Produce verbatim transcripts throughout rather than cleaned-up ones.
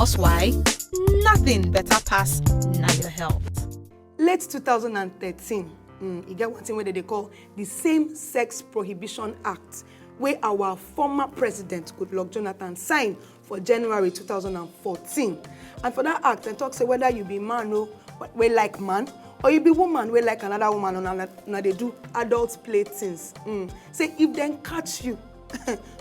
That's why nothing better pass na your health. Late two thousand and thirteen, mm, e get one thing wey dem dey call the Same Sex Prohibition Act, wey our former president Goodluck Jonathan sign for January two thousand and fourteen. And for that act, dem talk say whether you be man o, wey like man, or you be woman wey like another woman, una, una dey do adult play things. Mm. Say if dem catch you,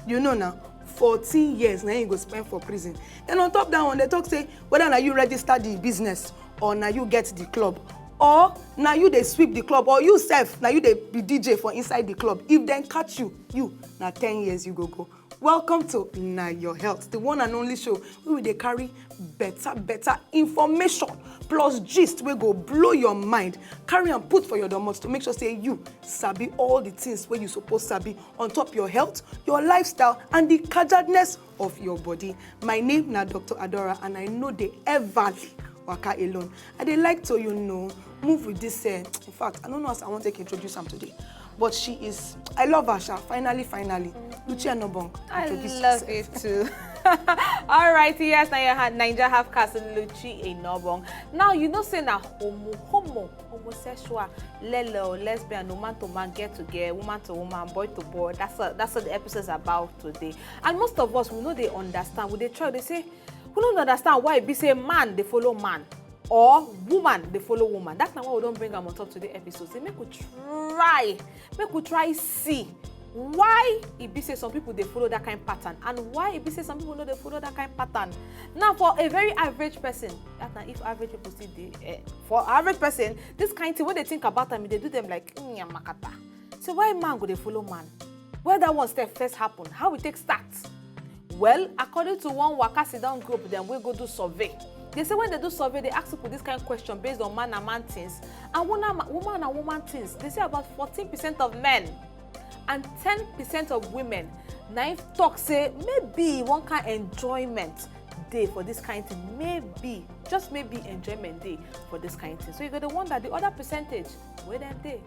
you know na fourteen years na you go spend for prison. Then on top that one, dem talk say whether na you register the business, or na you get the club, or na you dey sweep the club, or you sef na you dey be D J for inside the club. If dem catch you, you na ten years you go go. Welcome to Na Your Health, the one and only show wey we dey carry better better information plus gist wey go blow your mind, carry am put for your domot to make sure say you sabi all the things wey you suppose sabi on top your health, your lifestyle, and the kajadness of your body. My name na Doctor Adora, and I no dey everly waka alone. I dey like to, you know, move with this. Uh, in fact, I don't know as I want to introduce am today, but she is. I love her, sha. Finally, finally, Lucia Nobong. I Introduce love yourself. It too. All right, yes, now you had Niger half castle Luchi Enobong. Now you know say na homo homo homosexual, lele or lesbian, no man to man, girl to girl, woman to woman, boy to boy. That's what that's what the episode is about today. And most of us we know they understand. We they try they say we don't understand why be say man they follow man or woman they follow woman. That's not what we don't bring am on top today episode. Say make we try, make we try see why e be say some people dey follow that kind pattern and why e be say some people no dey follow that kind pattern. Now for a very average person, that na if average people still dey eh, for average person, this kind thing wey dey think about am e dey do them like nyamakata. So why man go dey follow man? Where that one step first happen? How we take start? Well, according to one waka sit down group dem wey go do survey, they say when they do survey they ask people this kind question based on man and man things and woman woman and woman things. They say about fourteen percent of men and ten percent of women na im talk say maybe one kind enjoyment dey for this kind thing, maybe just maybe enjoyment dey for this kind thing. So you go dey wonder the other percentage wey dem dey.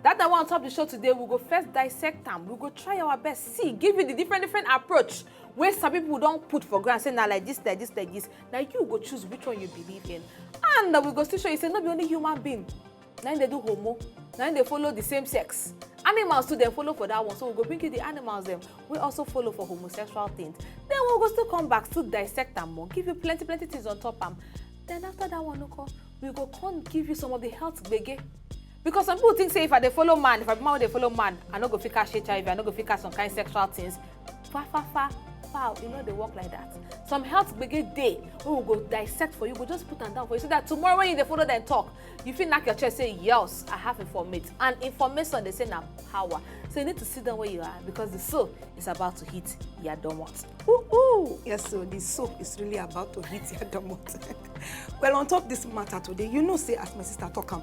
That na why on top the show today we go first dissect am, we go try our best see give you the different different approach wey some people don put for ground say na like this like this like this. Na you go choose which one you believe in, and we go still show you say no be only human being na im dey do homo, na im dey follow the same sex. Animals too dem follow for that one, so we go bring you the animals dem wey also follow for homosexual things. Then we go still come back still dissect am more, give you plenty plenty things on top am. Then after that one nko, we go come give you some of the health gbege. Because some people think say if I dey follow man, if I be man wey dey follow man, I no go fit catch H I V, I no go fit catch some kind sexual things. Fa fa fa, fowl, e no dey work like that. Some health gbege dey wey we go dissect for you, go just put am down for you so that tomorrow when you dey follow dem talk, you fit knack your chest say yes, I have informate, and information dey say na power. So you need to sit down where you are because the show is about to hit your domot. Ooh, ooh. Yes, so the soap is really about to hit your domot. Well, on top this matter today, you know say as my sister talk am,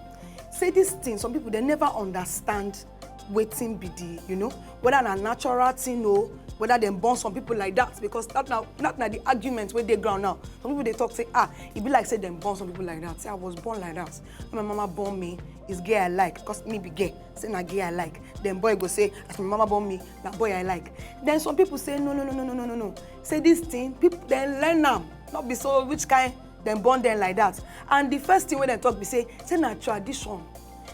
say this thing, some people they never understand wetin be the, you know, whether na natural thing o, whether dem born some people like that, because that na that na the argument wey dey ground now. Some people dey talk say ah, e be like say dem born some people like that. Say I was born like that. When my mama born me, is gay I like, cause me be gay. Say na gay I like. Then boy go say as my mama born me, na boy I like. Then some people say no no no no no no no no. Say this thing, people dem learn am. Not be so which kind dem born dem like that. And the first thing wey dem talk be say say na tradition.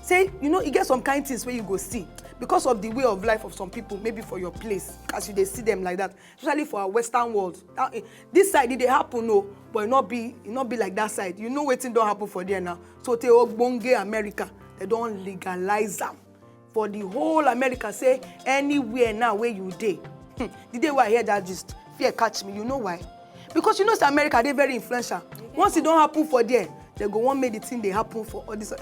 Say you know e get some kind things wey you go see because of the way of life of some people, maybe for your place as you dey see them like that, especially for our western world. That, eh, this side e dey happen o, but e no be e no be like that side. You know wetin don happen for there now. So tey ogbonge America, dem don legalize am for the whole America. Say anywhere now wey you dey, hmm, the day wey I hear that gist, fear catch me. You know why? Because you know say America dey very influential. Once e don happen for there, dem go wan make the thing dey happen for all this.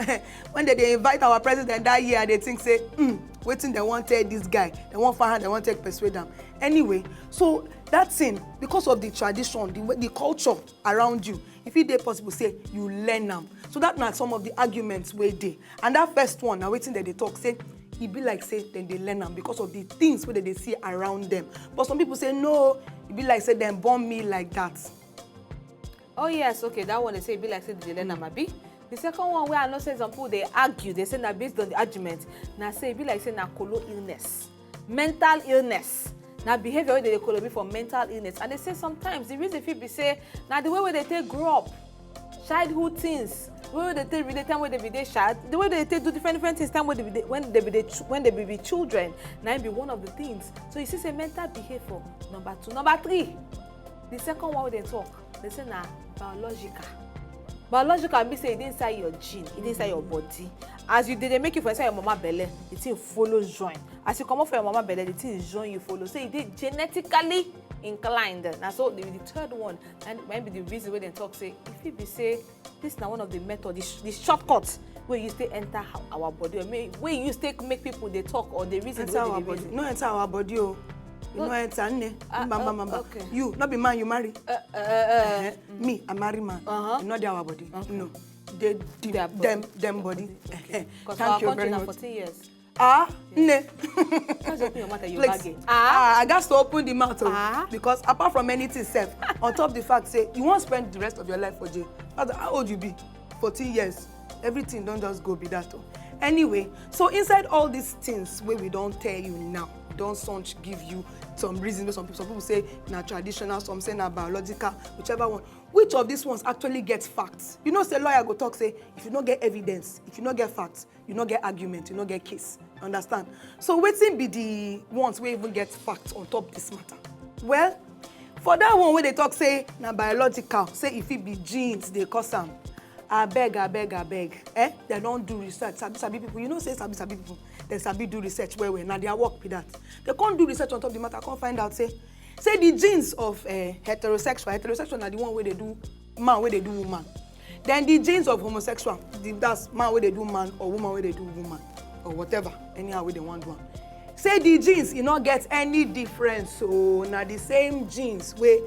When dem dey invite our president that year, I dey think say hmm, wetin dem wan tell this guy, dem wan find how dem wan take persuade am. Anyway, so that thing, because of the tradition, the way the culture around you, e fit dey possible say you learn am. So that na some of the arguments wey dey. And that first one na wetin dem dey talk say e be like say dem dey learn am because of the things wey dem dey see around them. But some people say no, e be like say dem born me like that. Oh yes, okay, that one dey say e be like say dem dey learn am abi. The second one wey I know say some people dey argue, dey say na based on the argument, na say e be like say na kolo illness, mental illness. Na behaviour wey dey dey kolobi for mental illness, and they say sometimes the reason fit be say na the way wey they take grow up, childhood things, the way wey they take relate, time wey they be dey child, the way they take do different different things, time wey they be dey, when they be dey ch-, when they be, be children, na im be one of the things. So you see say mental behaviour, number two. Number three, the second one wey they talk, they say na biological. Biological be say e dey inside your gene, e dey inside your body. As you dey, they make you for inside your mama belle, the thing follow join. As you comot for your mama belle, the thing join you follow. So e dey genetically inclined. Na so the, the third one, and might be the reason wey dem talk say e fit be say this na one of the method, the, sh-, the shortcut wey use take enter ho-, our body, or may, wey use take make people dey talk or dey reason the Enter way our they dey body. reason. No enter our body o. You No. No enter nne. Ah, Mba, mba, oh, mba, mba. Okay. You, no be man you marry. Uh, uh, uh, Eh, me, I marry man. Uh-huh. You no dey our body. Okay. No. Dey the, Their body. Dem, dem body. Okay. Eh, Because thank our you country very na much. Fourteen years. Ah, nne. Just open your mouth and you Please. Bag it. Ah. Ah, I gats to open the mouth o. Ah. Because apart from anything sef, on top the fact say you wan spend the rest of your life for jail. That's how old you be? Fourteen years. Everything don just go be that o. Anyway, so inside all these things wey we don tell you now, we don sound give you some reasons wey some people, some people say na traditional, some say na biological, whichever one. Which of these ones actually get facts? You know say lawyer go talk say if you no get evidence, if you no get facts, you no get argument, you no get case. Understand? So wetin be the ones wey even get facts on top this matter? Well, for that one wey they talk say na biological, say if it be genes they cause am. Abeg, abeg, abeg. Eh? They don do research. Sabi, sabi people. You know say sabi, sabi people. They sabi do research well, well. Now their work be that. They can't do research on top the matter. Can't find out say, say the genes of uh, heterosexual. Heterosexual na the one wey they do man, wey they do woman. Then the genes of homosexual, the, that's man wey they do man or woman wey they do woman or whatever, anyhow wey they want do am. Say the genes, e no get any difference. So na the same genes wey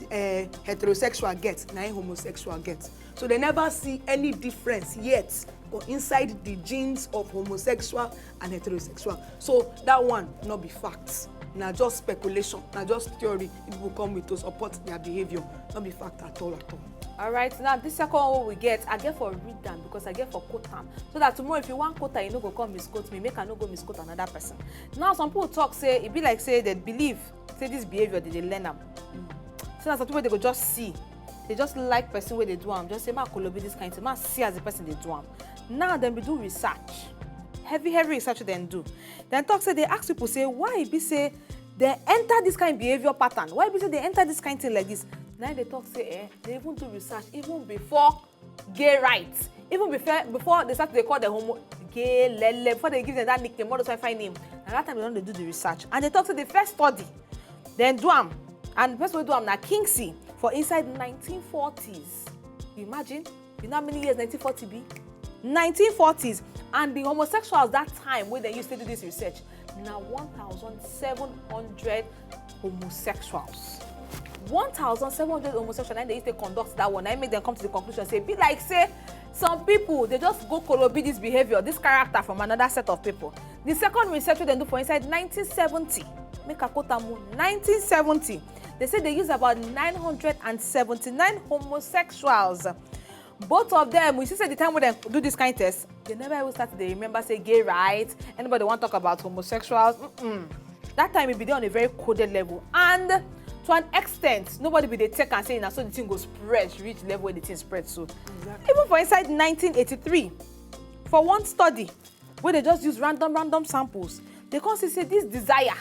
uh, heterosexual get, na im homosexual get. So they never see any difference yet for inside the genes of homosexual and heterosexual. So that one no be fact. Na just speculation, na just theory people come with to support their behaviour. No be fact at all, at all. All right, now this second one we get, I get for read am because I get for quote am. So that tomorrow if you wan quote am, you no go come misquote me, make I no go misquote another person. Now some people talk say, e be like say they believe say this behaviour they dey learn am. So na something wey they go just see. They just like person wey dey do am. Just say, "Ma kolobi this kind thing, ma see as the person dey do am." Now dem be do research. Heavy, heavy research dem do. Dem talk say they ask people say why e be say they enter this kind behaviour pattern. Why e be say they enter this kind thing like this? Now they talk say, eh, they even do research even before gay rights. Even before, before they start to dey call them homo, gay, lele, before they give them that nickname, all those fine, fine name. Na that time they don dey do the research. And they talk say the first study, dem do am. And the person wey do am na Kingsley for inside nineteen forties. You imagine? You know how many years nineteen forty be? Nineteen forties. And the homosexuals that time wey dem use to do this research, na one thousand seven hundred homosexuals. One thousand seven hundred homosexuals, na im they used to conduct that one. Na im make them come to the conclusion say, be like say some people, they just go kolobi this behaviour, this character from another set of people. The second research wey dem do for inside nineteen seventy, make I quote am o, nineteen seventy, they say they use about nine hundred and seventy-nine homosexuals. Both of them, we see say the time wey dem do this kind test, they never even start to dey remember say gay rights, anybody wan talk about homosexuals. Mm-mm. That time e be dey on a very coded level, and to an extent, nobody be dey take am say na so the thing go spread reach level wey the thing spread so. Even for inside nineteen eighty-three, for one study wey they just use random, random samples, they come see say this desire,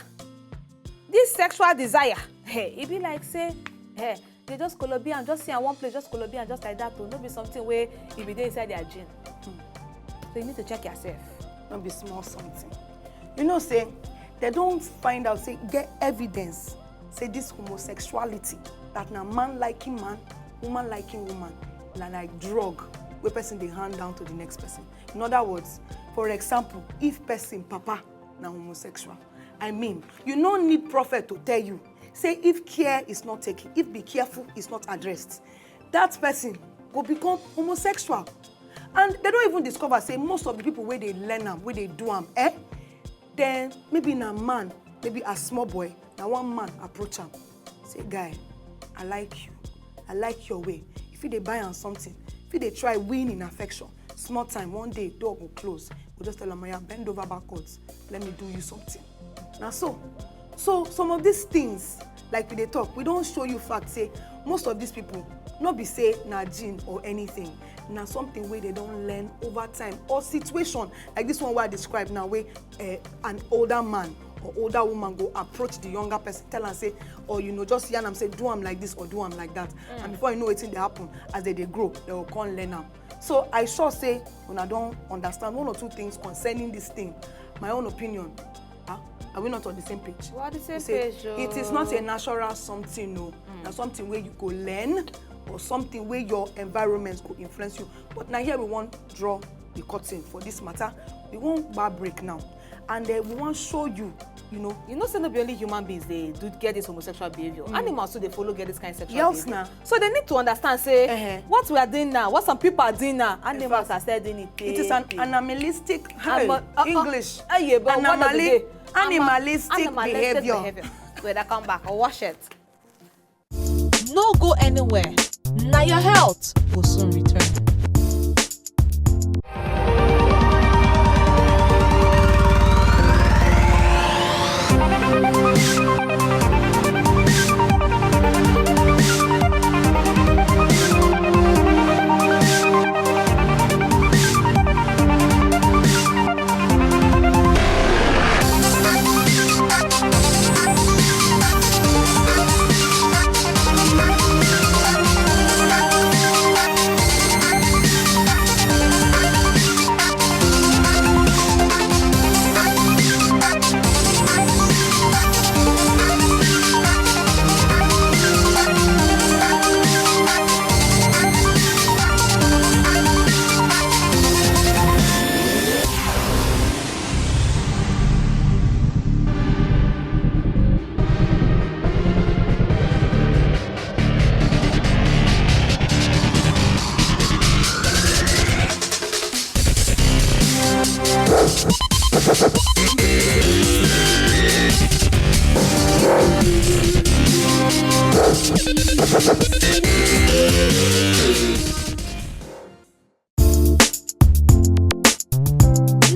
this sexual desire, hey, e be like say, hey, they just kolobi am, just see am one place, just kolobi am just like that o. No be something wey e be dey inside their gene. Hmm. So you need to check yourself. No be small something. You know say they don find out say get evidence say this homosexuality, that na man liking man, woman liking woman, na like drug wey person dey hand down to the next person. In other words, for example, if person papa na homosexual, I mean, you no need prophet to tell you say if care is not taken, if be careful is not addressed, that person go become homosexual. And they don even discover say most of the people wey dey learn am, wey dey do am, eh, then maybe na man, maybe as small boy, na one man approach am, say, "Guy, I like you, I like your way." If you dey buy am something, if you dey try win in affection, small time, one day door go close, go just tell am, "Oya, bend over backwards, let me do you something." Na so So some of these things, like we dey talk, we don show you fact say most of these people, no be say na gene or anything, na something wey they don learn over time or situation like this one wey I describe now, wey uh, an older man or older woman go approach the younger person, tell am say, or you know, just yarn am say, do am like this or do am like that, mm. And before you know wetin dey happen, as they dey grow, they go come learn am. So I sure say una don understand one or two things concerning this thing. My own opinion. Ah, are we not on the same page? We're on the same page. Oh. It is not a natural something, no. Mm. Na something where you go learn or something where your environment go influence you. But now here we want draw the curtain for this matter. We won't bar break now. And uh, we want show you, you know. You know, say no be only human beings they do get this homosexual behavior. Mm. Animals too they follow get this kind of sexual yes, behavior. Yes, now. So they need to understand, say, uh-huh. What we are doing now, what some people are doing now, animals are still doing it. It is an animalistic, hey, uh, uh, English. Uh, yeah, but animalistic, animalistic behavior. Wait, I come back. I'll wash it. No go anywhere. Now your health will soon return.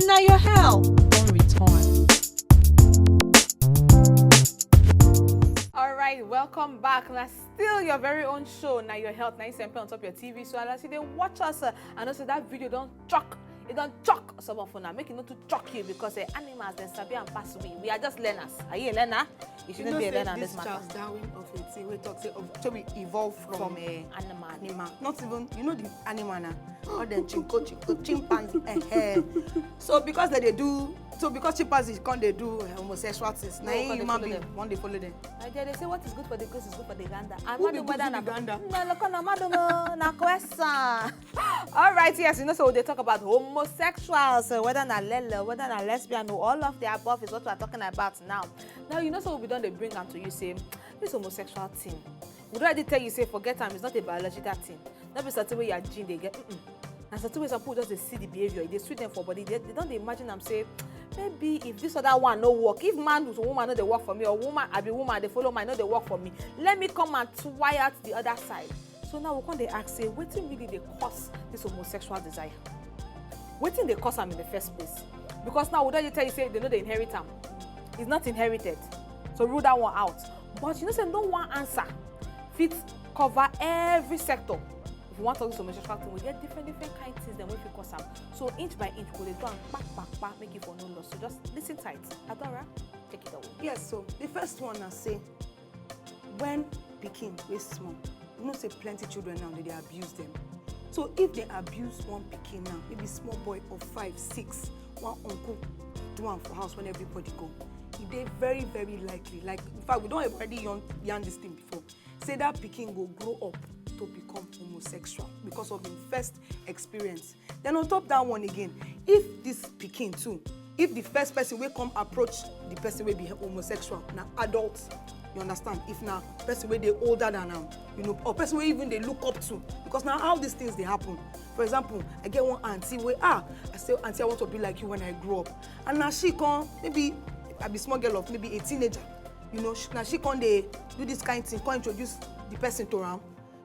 Now your health don't return. All right, welcome back. Now still your very own show. Now your health. Now you on top your T V. So as you they watch us, uh, I know so that video don't chuck. It don't chuck some of una. Make it not to chuck you because uh, animals then sabi and pass we. We are just learners. Are you a learner? You shouldn't you know be a learner. This, this Charles Darwin of a thing. We talk say of so we evolve from, from a animal. Animal. Not even you know the animal now. All them chinko chinko chimpanzee. Eh, eh. So because they, they do so because chimpanzees can't they do uh, homosexual things? Now no, human being one they follow them. I dare they say what is good for the goose is good for the gander. I'm not the weather. Gander? No, look on I'm not na question. All right, yes, you know, so they talk about homosexuals, uh, whether na lele, whether na lesbian, or all of the above is what we're talking about now. Now, you know, so we don't they bring them to you, say, this homosexual thing. We already tell you, say, forget them, it's not a biological thing. Not be something where your gene they get. Mm-mm. And something where some people just they see the behavior, they sweet them for body, they, they don't imagine them, say, maybe if this other one no work, if man with woman no they work for me, or woman I be woman they follow mine no they work for me, let me come and try out the other side. So now we come dey ask say wetin really dey cause this homosexual desire? Wetin dey cause am in the first place? Because now we don dey tell you say they no dey inherit am. It's not inherited. So rule that one out. But you know say no one answer fit cover every sector. If you wan talk this homosexual thing, we get different different kind things dem wey fit cause am. So inch by inch we go dey do am kpakpakpa make e for no loss. So just listen tight. Adora, take it away. Yes, so the first one na say when pikin wey small, you know say plenty children now dey dey abuse them. So if they abuse one pikin now, maybe small boy of five six, one uncle do am for house when everybody go, e dey very very likely, like in fact we don already yarn yarn this thing before, say that pikin go grow up to become homosexual because of im first experience. Then on top that one again, if this pikin too, if the first person wey come approach the person wey be homosexual na adult, you understand, if na person wey dey older than am, you know, or person wey even dey look up to, because na how these things dey happen. For example, I get one aunty wey, ah, I say, aunty, I want to be like you when I grow up. And na she come, maybe I be small girl of maybe a teenager, you know, sh- na she come dey do this kind thing, come introduce the person to am.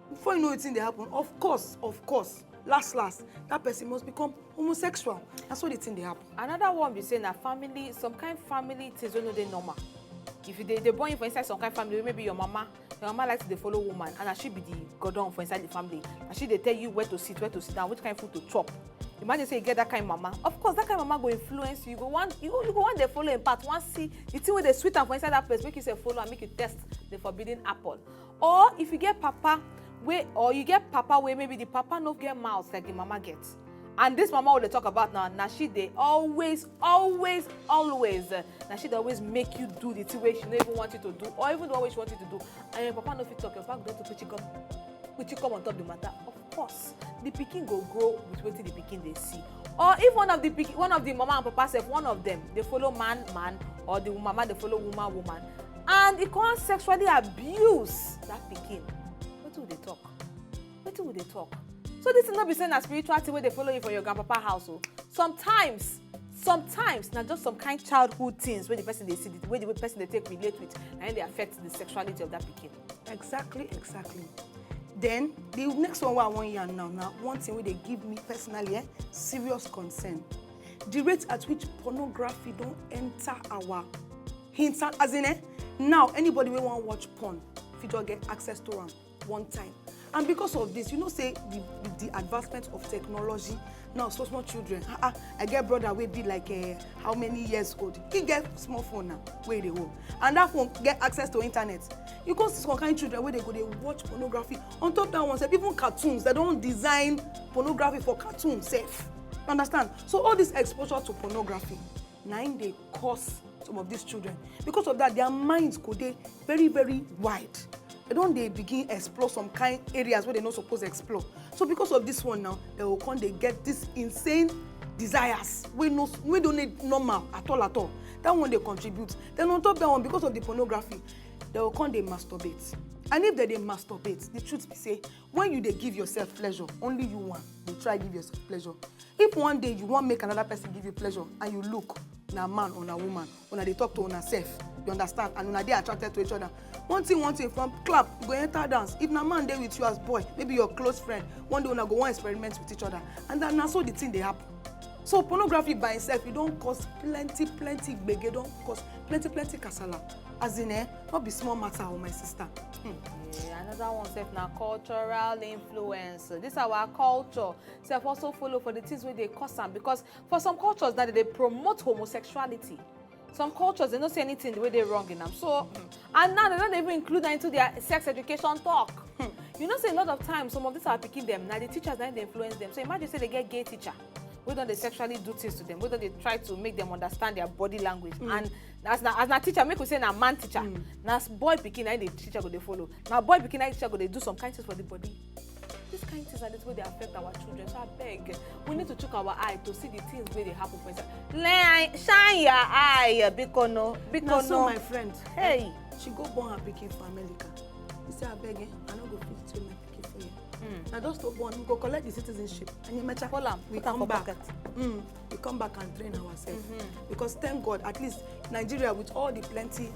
Before you know wetin dey happen, of course, of course, last last, that person must become homosexual. Na so the thing dey happen. Another one be say na family, some kind family things wey no dey normal. If you dey, dey born you for inside some kind family, maybe your mama, your mama likes to dey follow woman, and as she be the godon for inside the family, and she dey tell you where to sit, where to sit down, which kind food to chop. Imagine say you get that kind mama. Of course, that kind mama go influence you. You go want, you, you go want dey follow in part. One see the thing wey dey sweet am for inside that place, make you say follow and make you test the forbidden apple. Or if you get papa wey, or you get papa wey maybe the papa no get mouth like the mama get. And this mama wey dey talk about now, na she dey always, always, always, uh, na she dey always make you do the thing wey she no even want you to do, or even the one wey she want you to do. And your papa no fit talk, your papa go don to put you come, put you come on top the matter. Of course, the pikin go grow with wetin the pikin dey see. Or if one of the pikin, one of the mama and papa sef, one of them dey follow man, man, or the mama dey follow woman, woman, and e come sexually abuse that pikin, wetin we dey talk? Wetin we dey talk? So this thing no be say na spiritual thing wey dey follow you for your grandpapa house o. Sometimes, sometimes na just some kind childhood things wey the person dey see, the way the way person dey take relate with, na im dey affect the sexuality of that pikin. Exactly, exactly. Then the next one wey I wan yarn now na one thing wey dey give me personally, eh, serious concern. The rate at which pornography don enter our hinter, as in, eh, now anybody wey wan watch porn fit just get access to am one time. And because of this, you know say the, with the advancement of technology, now small small children, ah, ah, I get brother wey be like, eh, how many years old? He get small phone now wey he dey hold. And that phone get access to internet. You come see some kind children wey dey go dey watch pornography. On top that one sef, even cartoons, they don design pornography for cartoon sef. Understand? So all this exposure to pornography, na im dey cause some of these children. Because of that, their minds go dey very, very wide. They don dey begin explore some kind areas wey they no suppose explore. So because of this one now, they go come dey get this insane desires wey no, wey no dey normal at all, at all. That one dey contribute. Then on top that one, because of the pornography, they go come dey masturbate. And if they dey masturbate, the truth be say, when you dey give yourself pleasure, only you one dey try give yourself pleasure. If one day you wan make another person give you pleasure and you look, na man or na woman, una dey talk to una sef, you understand, and una dey attracted to each other. One thing, one thing, from clap, you go enter dance. If na man dey with you as boy, maybe your close friend, one day una go wan experiment with each other, and then na so the thing dey happen. So pornography by itself, e don cause plenty, plenty gbege, don cause plenty, plenty kasala. As in, eh, no be small matter o, my sister. Hmm. Yeah, another one sef na cultural influence. This our culture sef also follow for the things wey dey cause am, because for some cultures now, they dey promote homosexuality. Some cultures, they no see anything the way dey wrong in am. So, hmm, and now they don even include that into their sex education talk. Hmm. You know say a lot of times, some of these our pikin dem, na the teachers na im dey influence them. So imagine say they get gay teacher wey don dey sexually do things to them, wey don dey try to make them understand their body language. Hmm. And as na, as na teacher, make we say na man teacher, hmm, na s-, boy pikin na im the teacher go dey follow. Na boy pikin na im teacher go dey do some kind things for the body. This kind things na the thing wey dey affect our children. So abeg, we need to chook our eye to see the things wey dey happen for inside. Learn, shine your eye, biko no, biko no. Na so my friend, hey, she go born her pikin for America. She say, "Abeg, eh, I no go fit train my pikin for here." Mm. Na just to born, we go collect the citizenship. And you mecha, hold am, we put am come for back. Pocket. Mm, we come back and train ourselves. Mm-hmm. Because thank God, at least Nigeria, with all the plenty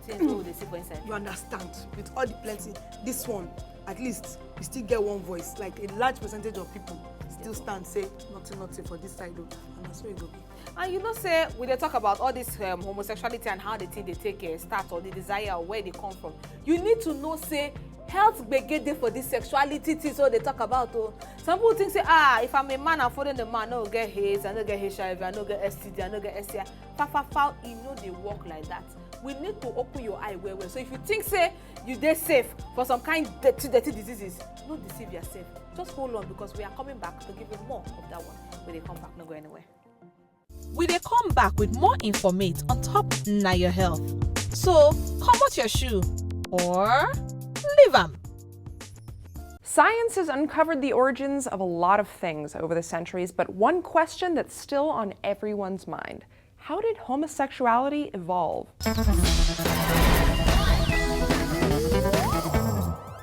things wey we dey see for inside, you understand, with all the plenty, this one, at least we still get one voice. Like, a large percentage of people still stand say nothing, nothing for this side o. And na so e go be. And you know say we dey talk about all this, um, homosexuality and how the thing dey take, uh, start, or the desire, or where they come from. You need to know say health gbege dey for this sexuality thing wey they talk about o. Some people think say, ah, if I'm a man and following the man, I no get AIDS, I no get H I V, I no get S T D, I no get S T I. Fa, fa, fa, e no dey work like that. We need to open your eye well well. So if you think say you dey safe for some kind dirty, dirty diseases, no deceive yourself. Just hold on, because we are coming back to give you more of that one wey dey come back. No go anywhere. We dey come back with more informate on top Na Your Health. So, comot your shoe or leave am. Science has uncovered the origins of a lot of things over the centuries, but one question that's still on everyone's mind: how did homosexuality evolve?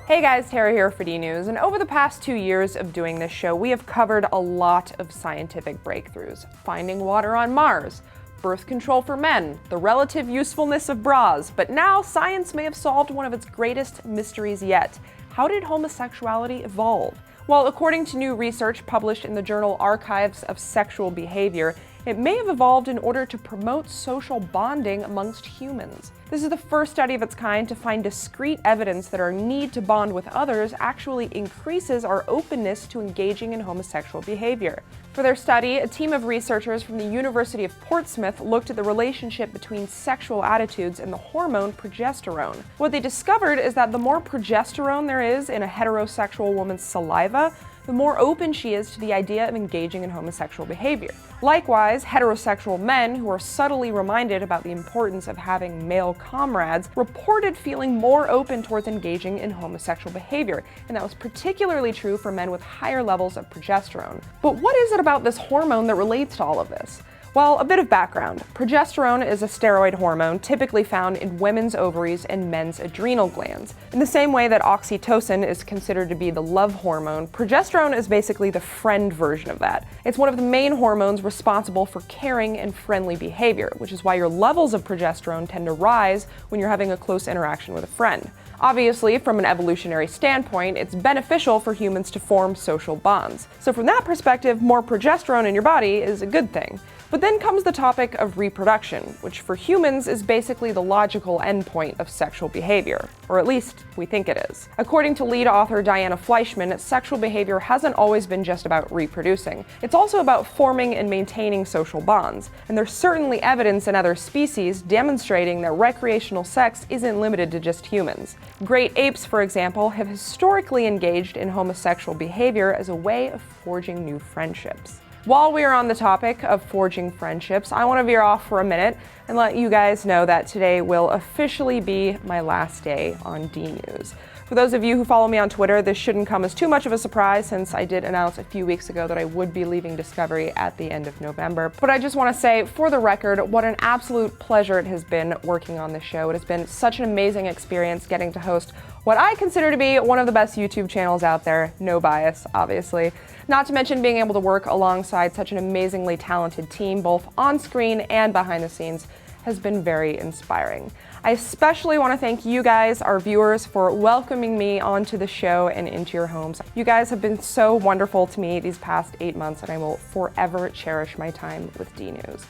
Hey guys, Tara here for D News, and over the past two years of doing this show, we have covered a lot of scientific breakthroughs: finding water on Mars, birth control for men, the relative usefulness of bras, but now science may have solved one of its greatest mysteries yet. How did homosexuality evolve? Well, according to new research published in the journal Archives of Sexual Behavior, It may have evolved in order to promote social bonding amongst humans. This is the first study of its kind to find discrete evidence that our need to bond with others actually increases our openness to engaging in homosexual behavior. For their study, a team of researchers from the University of Portsmouth looked at the relationship between sexual attitudes and the hormone progesterone. What they discovered is that the more progesterone there is in a heterosexual woman's saliva, the more open she is to the idea of engaging in homosexual behavior. Likewise, heterosexual men who are subtly reminded about the importance of having male comrades reported feeling more open towards engaging in homosexual behavior, and that was particularly true for men with higher levels of progesterone. But what is it about this hormone that relates to all of this? Well, a bit of background. Progesterone is a steroid hormone typically found in women's ovaries and men's adrenal glands. In the same way that oxytocin is considered to be the love hormone, progesterone is basically the friend version of that. It's one of the main hormones responsible for caring and friendly behavior, which is why your levels of progesterone tend to rise when you're having a close interaction with a friend. Obviously, from an evolutionary standpoint, it's beneficial for humans to form social bonds. So, from that perspective, more progesterone in your body is a good thing. But then comes the topic of reproduction, which for humans is basically the logical endpoint of sexual behavior, or at least we think it is. According to lead author Diana Fleischman, sexual behavior hasn't always been just about reproducing. It's also about forming and maintaining social bonds, and there's certainly evidence in other species demonstrating that recreational sex isn't limited to just humans. Great apes, for example, have historically engaged in homosexual behavior as a way of forging new friendships. While we are on the topic of forging friendships, I want to veer off for a minute and let you guys know that today will officially be my last day on D News. For those of you who follow me on Twitter, this shouldn't come as too much of a surprise since I did announce a few weeks ago that I would be leaving Discovery at the end of November. But I just want to say, for the record, what an absolute pleasure it has been working on the show. It has been such an amazing experience getting to host what I consider to be one of the best YouTube channels out there. No bias, obviously. Not to mention being able to work alongside such an amazingly talented team, both on screen and behind the scenes, has been very inspiring. I especially want to thank you guys, our viewers, for welcoming me onto the show and into your homes. You guys have been so wonderful to me these past eight months, and I will forever cherish my time with D News.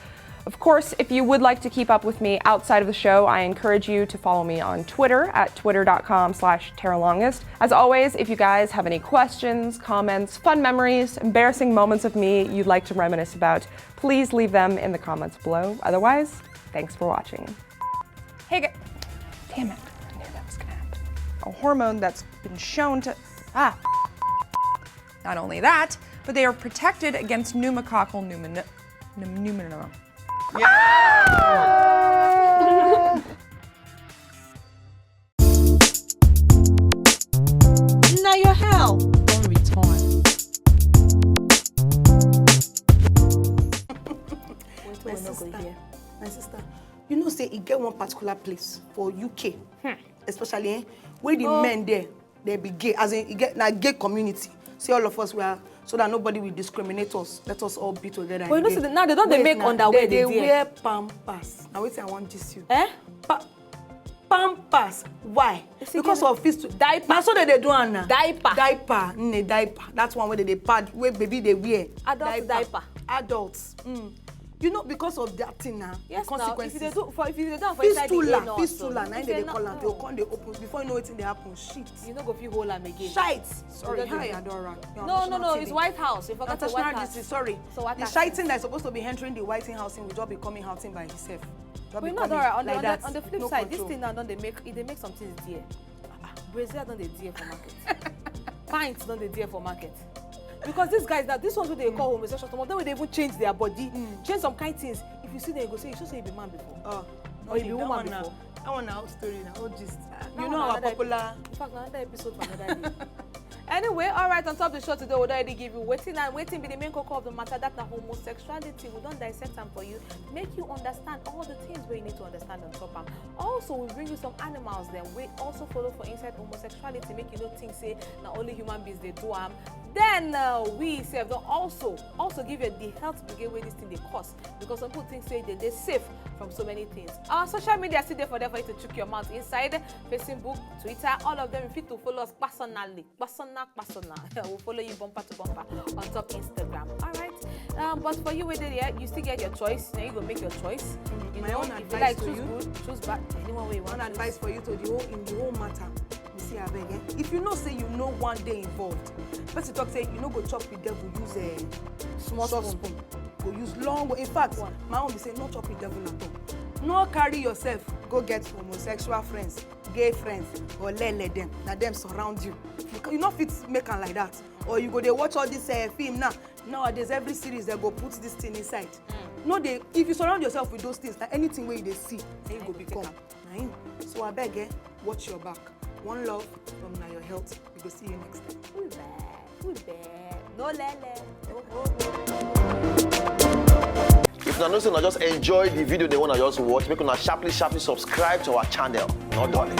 Of course, if you would like to keep up with me outside of the show, I encourage you to follow me on Twitter at twitter.com slash terralongest. As always, if you guys have any questions, comments, fun memories, embarrassing moments of me you'd like to reminisce about, please leave them in the comments below. Otherwise, thanks for watching. Hey guys. Damn it. I knew that was gonna happen. A hormone that's been shown to, ah. Not only that, but they are protected against pneumococcal pneumonia. Pneumonia. Now your hell don't return. My sister, my sister, you know say e get one particular place for U K, hmm. especially eh, where the oh. men there, they be gay. As in, e get na gay community. See all of us, we are so that nobody will discriminate us. Let us all be together. But you know, see, now they don't they make now, underwear. They, they, they wear pampers. Now wait, I want this you. Eh? Pa- pampers. Why? Because of fist diaper. Na so they dey do am now. Diaper. Diaper. Mm, diaper. That's one way they dey pad. Where baby they wear. Adult diaper. Diaper. Adults. Mm. You know, because of that thing now. Yes, the consequences. Now, if you do for if you do for fistula, fistula, now they call am. They come, they open. Before you know it, they happen. Shit. You no go fit hold am again. Shite. Sorry, hi, Adora. No, no, no. It's White House. You forgot the White House. Sorry. So what? The shiting that is supposed to be entering the White House, will just be coming out by himself. But you know, Adora, on the, like on, the, on the flip no side, control. This thing now don dey make e dey make some things dear. Brazil don dey dear for market. Pints don dey dear for market. Because these guys now, these ones wey dey call homosexual, some of them wey dey even change their body, mm. change some kind things. If you see them, you go say, you should say you be man before. Oh, no, or you be woman before. That one na old story, na old gist. You know our popular. In fact, na another episode for another day. Anyway, all right, on top of the show today, we don already give you wetin and wetin be the main koko of the matter, that na homosexuality. We don dissect am for you, make you understand all the things wey you need to understand on top am. Also, we bring you some animals dem wey also follow for inside homosexuality, make you no think say na only human beings dey do am. Then uh, we sef don also also give you the health gbege wey this thing dey cause, because some people think say they dey safe from so many things. Our social media still dey for there for you to chook your mouth inside. Facebook, Twitter, all of them, you fit to follow us personally. Personal, personal. We'll follow you bumper to bumper on top Instagram. All right. Um, but for you wey dey there, you still get your choice. Now you go make your choice. You My know, own if you advice like, to choose you. Good, choose bad. Any one way you want. One advice for you to the whole in the whole matter. You see, I beg, eh? If you know say you know one day involved, person talk say you no go chop with devil, use a Small soft spoon. Go use long. In fact, One. My own be say no chop with devil at all. No carry yourself go get homosexual friends, gay friends, or lele them. Now them surround you. You, ca- you no fit make am like that. Or you go dey watch all this uh, film now. Nowadays, every series they go put this thing inside. No, they if you surround yourself with those things, na anything wey you dey see, na you go become. Na him. So I beg, eh, watch your back. One love from na your health. We go see you next time. We bad. We bad. No lele. No ho. If una know say una just enjoy the video they wanna just watch, make una sharply sharply subscribe to our channel. No darling.